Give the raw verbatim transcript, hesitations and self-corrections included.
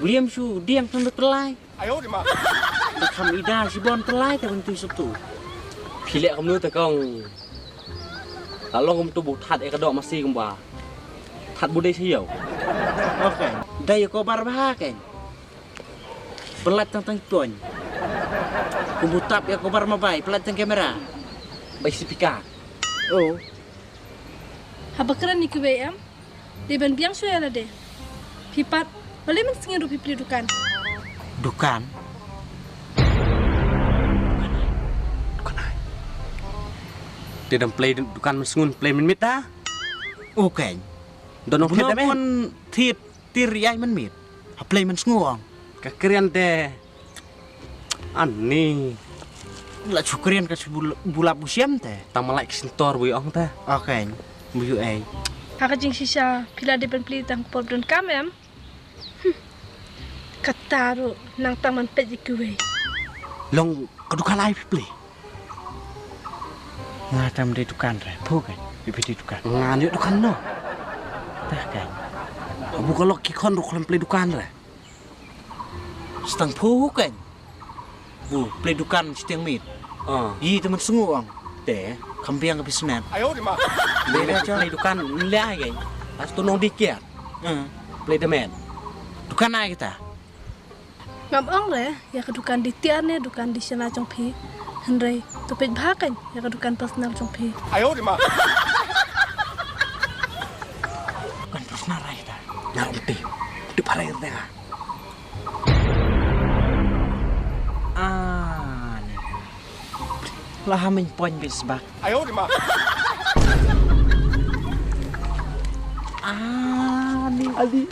William shu diang tang da tylai. Te kham ida shibon tylai te ban tu suk tu. Phi leh kumno te kong. La long kumtu bu that ïa ka doh masi kumba. That bu dei sha ïew. Okay. Dei ïa ko bar bha kein. Pynlait tang tang tuan. Kumbu tap ïa ko bar ma bai, pynlait tang kamera. Bai speaker. Oh. Haba kren ïa kiwei em. Dei ban biang shuwa ïa lade. Phi pat, balei mynsngi ruh phi plie dukan? Dukan? Dukan ai. Te dang plie dukan mynsngi plie mynmiet ta? Okay. Don ong thied em? Pon thied tir ïai mynmiet. Ha plie mynsngi ong. Ka krian te. Ani. La shu krian ka shu bul-, bulap bu shem te. Tang malai ki sintor bu ong te. Okay. Bu ei. Ha ka jingshisha phi la dei ban plie tang por don kam em. Hmm. Kata ruh nang tang man peit ïa kiwei. Long ka dukan ai phi plie. Nga tam dei dukan re. Phu kein. Phi plie dukan. Nga ïoh dukan no. Tah kein. Abu ka lok ki khon ruh khlem plie dukan re. Stang phu kein. Bu plie dukan shiteng miet. Ah. Yi te mynsngi ong. Te kham biang ka business. Ayo di ma. Plie dukan leh ai kein. As tu nong dikit. Ah. Plie da men. Dukan ai kita. Ngam ong re, ïa ka dukan di tiar ne dukan di shana jong phi. Hynrei to peit bha kein ïa ka dukan personal jong phi. Ayo di ma. Dukan personal ai kita. Nga ong te. Te pha rai re nga. Ah, ni. La ha myn point bis bak. Ayo di ma. Ah, ni. Adi.